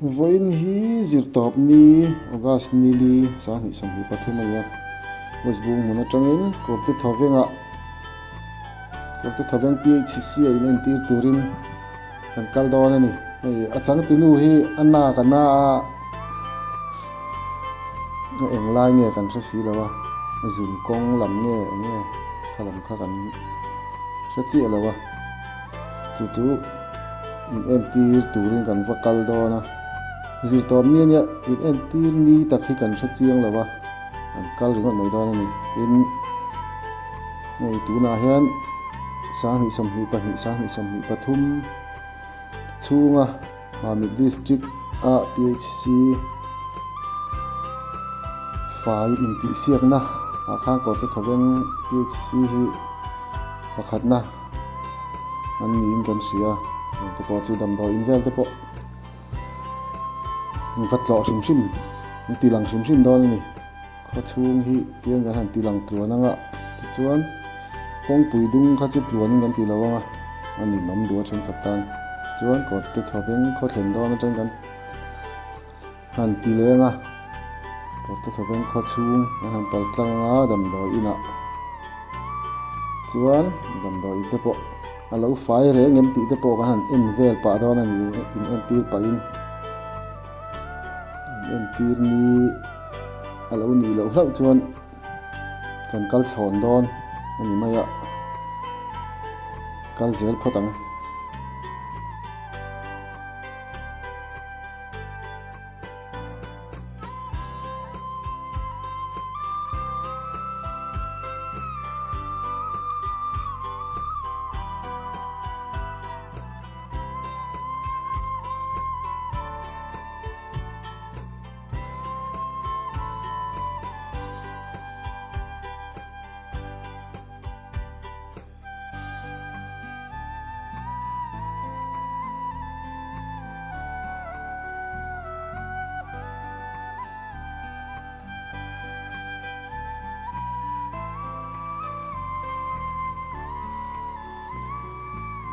Vawiin hi zirtawp ni August nili 2023 a ni a, West Bung hmun atangin Kawrte Thawvengah Kawrte Thawveng PHC a inentir turin kan kal dawn a ni. Hei a changtunu hi a nak a na a, a eng lai nge kan hre si lo a, a zun kawng lam nge eng nge kha lam kha kan hre chiah lo a, chu chu in entir turin kan va kal dawn a, zirtawp ni ania in entir ni tak hi kan hre chiang lo a, kan kal ringawt mai dawn a ni. Tin, hei tunah hian 2022 2023 chhunga Mamit District a PHC fai intihsiakna ah khan Kawrte Thawveng PHC hi pakhatna an niin kan hria chung te pawh chu damdawi in vel te pawh an va tlawh hrim hrim an ti lang hrim hrim dawn a ni. Khaw chhung hi tiang kan han ti lang tluan anga tichuan kawngpui dung kha chu tluanin kan ti lo anga a ninawm duh a thenkhat tan chuan kawt te thawveng khaw thlen dawn atang kan han ti leng a kawt te thawveng khaw chhung kan han pal tlang anga damdawi inah chuan damdawi in te pawh a lo fai reng em tih te pawh kan han en vel pah dawn a ni in entir pahin in entir ni. A lo nih loh hlauh chuan kan kal thlawn dawn a ni mai a, kal zel phawt ang.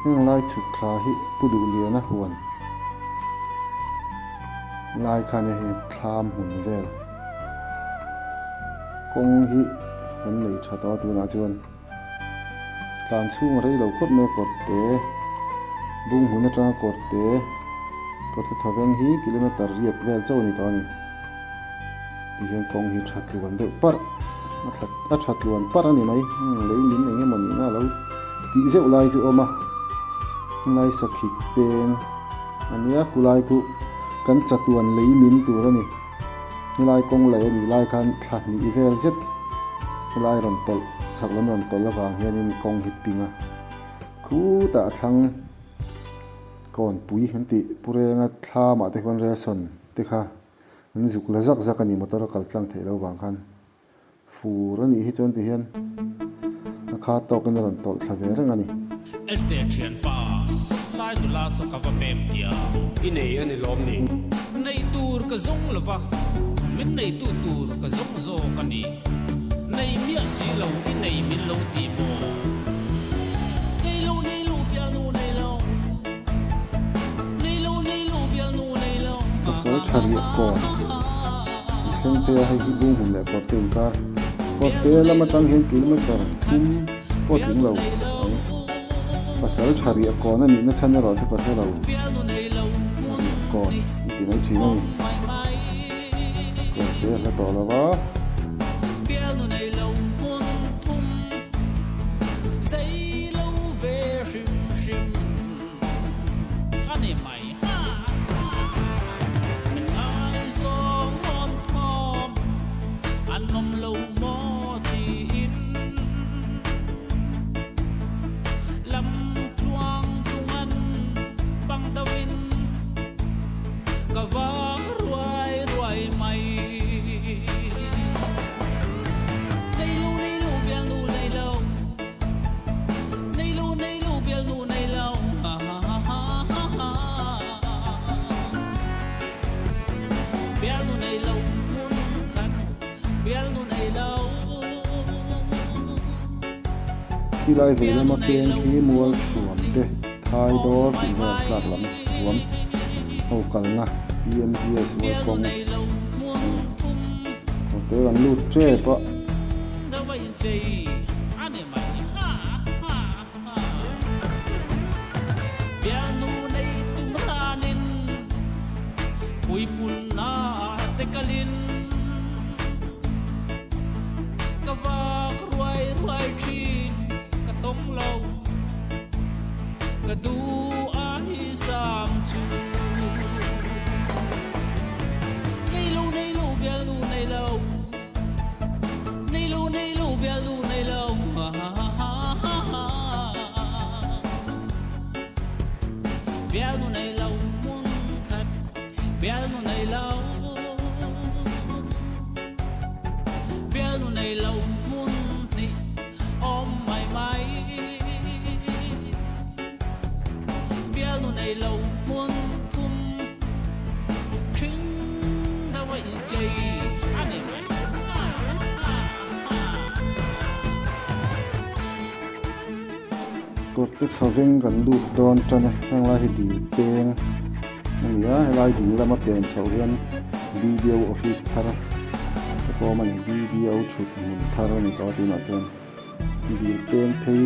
Heng lai chhuk thla hi Pu Duhliana huan lai khan hei thlam hmun vel kawng hi kan nei tha tawh a tunah chuan tlan chhung a rei lo khawp mai a kawr te bung hmun atanga kawr te kawr te thawveng hi kilometer riat vel chauh a ni tawh a ni tihian kawng hi tha tluan deuh parh a tha tluan parh a ni mai lei min eng emaw nihna a lo tih zeuh lai chu a awm a lai sakhit peng a nia khulai khu kan chatuan lei min tur a ni helai kawng lei a nih lai khan thla hnih vel zet helai rawn tawlh chhak lam rawn tawlh avang hianin kawng hi ping a khutah a thlang kawnpui an tih pu renga thlamah te khuan relsawn te kha an zuk la zak zak a ni motor a kal tlang theih loh vang khan. Fur a nih hi chuan ti hian a kha tawkin a rawn tawlh thla ve reng a ni. Ente thianpa, lai nula saw ka va pem tia. I nei a ni lawm ni? Nei tur ka zawng lo va, min neitu tur ka zawng zawk a ni. Nei miah si lo i nei min lo ti maw? Nei lo, nei lo, bialnu nei lo. Nei lo, nei lo, bialnu nei lo. Pasal tha riah kawn. An thleng phei a, hei hi bung hmun leh kawrte inkar. Kawrte lam atang hian kilometer thum pawh tling lo ang. Pasal tha riah kawn a nihna chhan erawh chu ka hre lo. Riah kawn an ti mai thin a ni. Kawrte a hla tawh lo va. Khilai vei lama peng khi mual thuam te thai dawr tih vel tlak lam ruam ho kalna PMGSY kawng a ni. Kawrte kan lut tep a. Kawrte thawveng kan lut dawn tan a, heng lai hi dil peng a ni a, helai ding lama pen chhoh hian BDO office thar te pawh a awm a ni, BDO thut hmun thar a ni tawh a tunah chuan dil peng phei.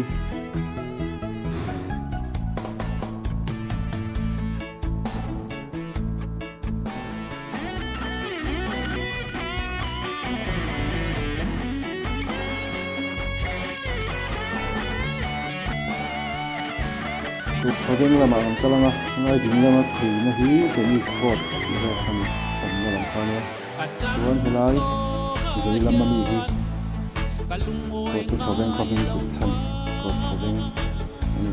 Kut thawveng lamah an kal ang a, helai ding lama pheina hi tennis court tih vel kha ni awmna lam kha ania. Chuan helai vei lam ami hi kawrte thawveng khaw hming put chhan kawr thawveng a ni.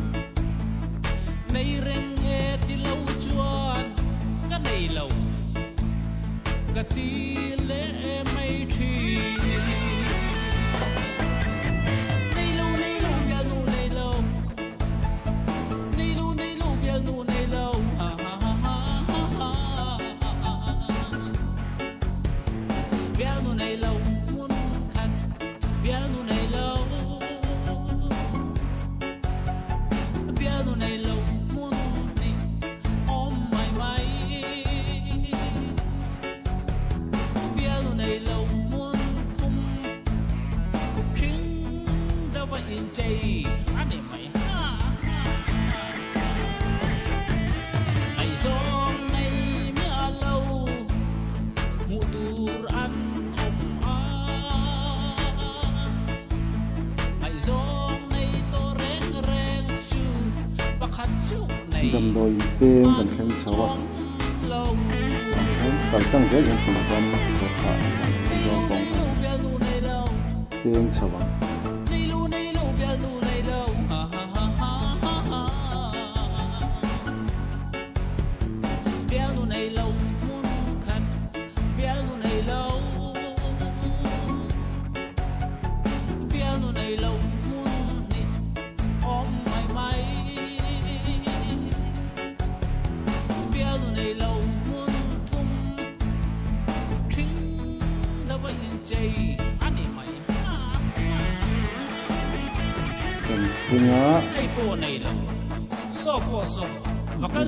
Damdawiin peng kan thleng chho a, tah hian kal tlang zel hian tum ram kawr thlah a zawng kawng kha peng chho ang. Kan thleng a.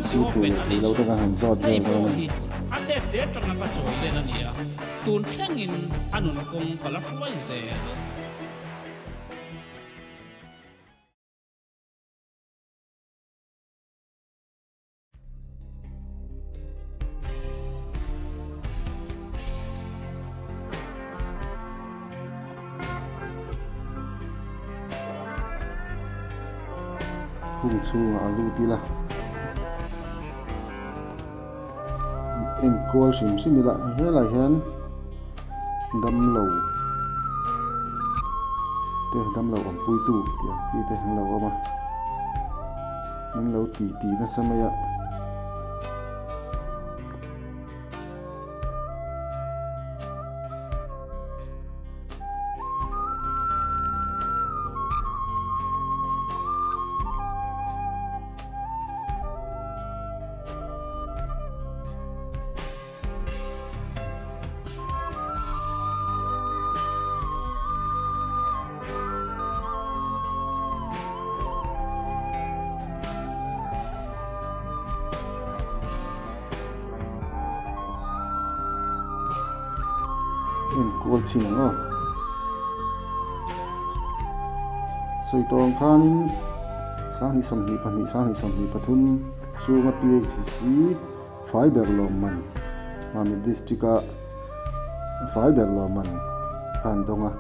Thil thei leh thei lo te kan han zawt vel dawn a ni. Hung chhungah a lut ila enkual hrim hrim ila helaiah hian damlo te damlo awmpuitu tih ang chi te an lo awm a an lo ti ti nasa mai a. En kual chhin ang aw. Sawi tawh ang khanin 2022, 2023 chhunga PHC fai ber lawmman Mamit District a fai ber lawmman kha an dawng a.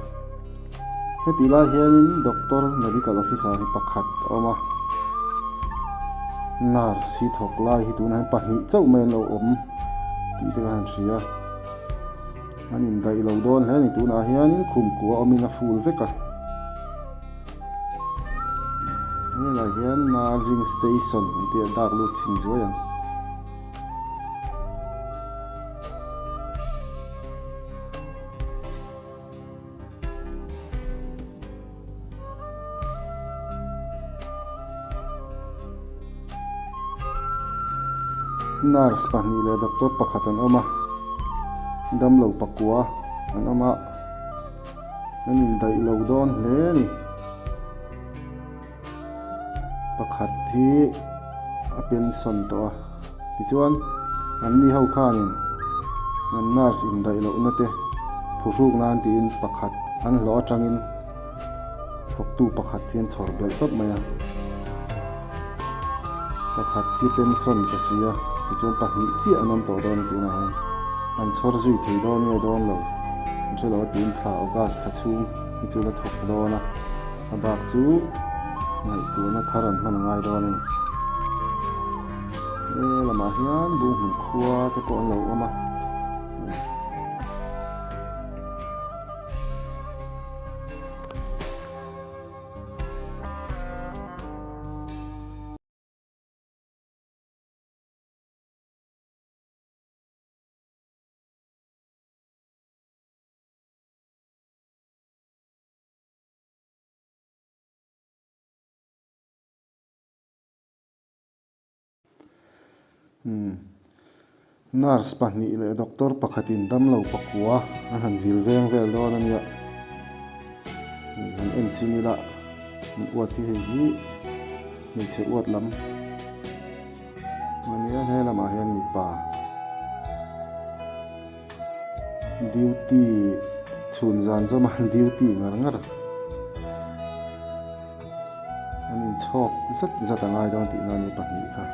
Hetih lai hianin Doctor Medical Officer hi pakhat a awm a, Nurse hi thawk lai hi tunah hian pahnih chauh mai an lo awm tih te ka han hria. An indaih lo dawn hle a ni tunah hianin khum kua awmin a ful vek a. Helai hian Nursing Station an tih a dak lut chhin zuai ang. Nurse pahnih leh doctor pakhat an awm a, damlo pakua an awm a, an indaih lo dawn hle a ni. Pakhat hi a pension tawh a, tichuan an ni ho khanin an nurse indaih lohna te phuhruk nan tiin pakhat an hlawh atangin thawktu pakhat hi an chhawr belh tawp mai a, pakhat hi pension ta si a, tichuan pahnih chiah an awm tawh dawn a tunah hian an chhawr zui thei dawn nge dawn lo an hre lo a, tun thla August thla chhung hi chu la thawk dawn a. A bak chu ngaihtuahna thar an hman a ngai dawn a ni. He lamah hian bunghmun khua te pawh an lo awm a. Nurse pahnih leh doctor pakhatin damlo pakua an han vil veng vel dawn a nia. Hei han en chin ila an uat hi hei hi hmeichhe uat lam a nia he lamah hian mipa. Duty chhun zan zawm a duty ngar ngar an inchhawk zat zat a ngai dawn tihna a ni pahnih kha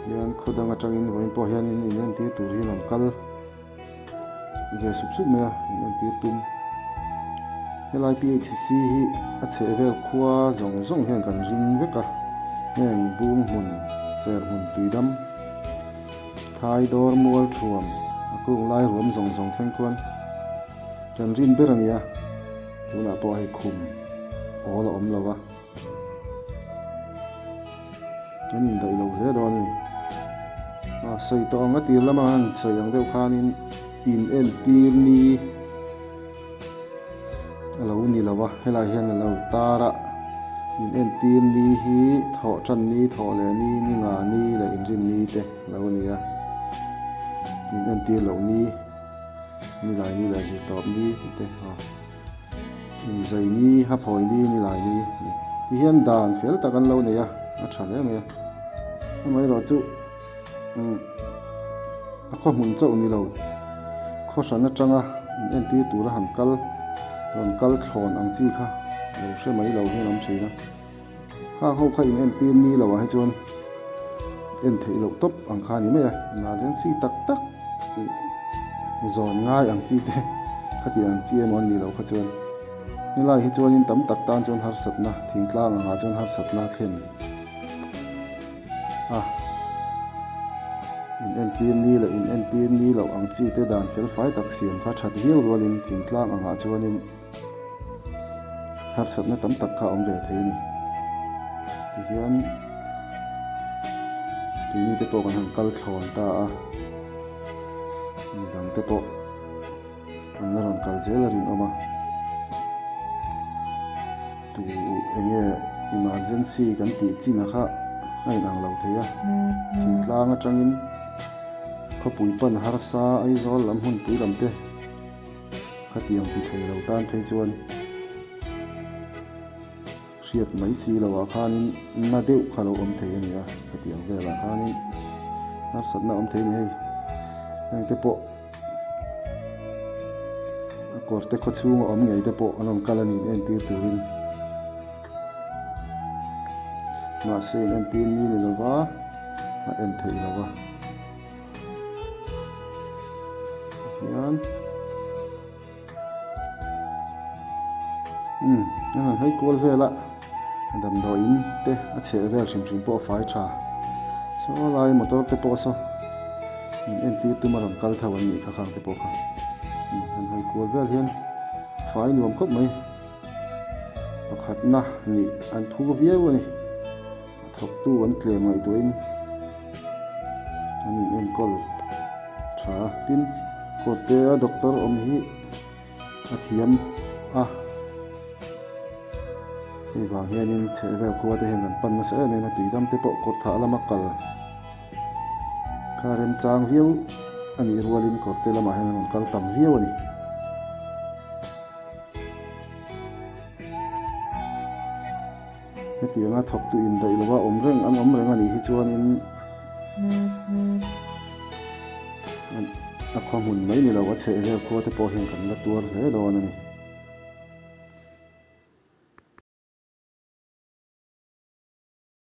hian khaw dang atangin vawiin pawh hianin in entir tur hi an rawn kal. Ve sup sup mai a in entir tum. Helai PHC hi a chheh vel khua zawng zawng hian kan ring vek a, heng bung hmun, cher hmun tuidam, thai dawr mual thuam a kung lai ruam zawng zawng thleng khuan kan rin ber a ni a, tunah pawh hei khum awl a awm lo a. An indaih lo hle dawn a ni. A sawi tawh ang a tir lama han sawi ang deuh khanin in entir ni a lo ni lo a, helai hian a lo tar a, in entir ni hi thawh tan ni, thawh leh ni, ni nga ni leh inrin ni te a lo ni a, in entir loh ni, ni lai ni leh zirtawp ni tih te a. Inzai ni, haphawi ni, ni lai ni ti hian dan fel tak an lo nei a, a tha hle mai a. Amaherawh chu umm a khaw hmun chauh ni lo, khaw hran atanga in entir tura han kal, rawn kal thlawn ang chi kha lo hre mai lo hian a awm thin a. Khang ho kha in entir ni lo ah hi chuan en theih loh tawp ang kha a ni mai a, emergency tak tak ih zawn ngai ang chi te khati ang chi emaw an nih loh kha chuan helai hi chuanin tam tak tan chuan harsatna thingtlang angah chuan harsatna a thlen a, in entir ni leh in entir ni loh ang chi te dan fel fai tak siam kha that viau rualin thingtlang angah chuanin. Harsatna tam tak kha a awm ve thei a ni. Tihian keini te pawh kan han kal thlawn ta a, midang te pawh an la rawn kal zel a rinawm a. Tu eng nge emergency kan tih chin a kha a inang lo thei a, thingtlang atangin khawpui pan harsa Aizawl lam hmunpui lam te. Khatiang ti thei lo tan phei chuan hriat mai si loh ah khanin na deuh kha lo awm thei a ni a, khatiang velah khanin harsatna awm thei a ni hei. Heng te pawh. Kawrte khaw chhunga awm ngei te pawh an rawn kal a ni in entir turin. Mahse in entir ni ni lova a en theih lo a. Hian umm an rawn hawi kual vel a damdawiin te a chheh vel hrim hrim pawh a fai tha saw lai motor te pawh saw in entir tum a rawn kal tho an nih kha khang te pawh kha umm an hawi kual vel hian fai nuam khawp mai pakhatna nih an phu viau a ni. A thawktu an tlem ngaihtuahin an in enkawl tha a, tin kawrte a doctor awm hi a thiam a, hei vang hianin chhehvel khua te hian kan pan nasa em em a, tuidam te pawh kawr thah lama kal kha remchang viau a nih rualin kawrte lamah hian an rawn kal tam viau a ni. Hetianga thawktu indaih lova awm reng an awm reng a nih hi chuanin a khaw hmun mai ni lo a chhehvel khua te pawh hian kan la tuar hle dawn a ni.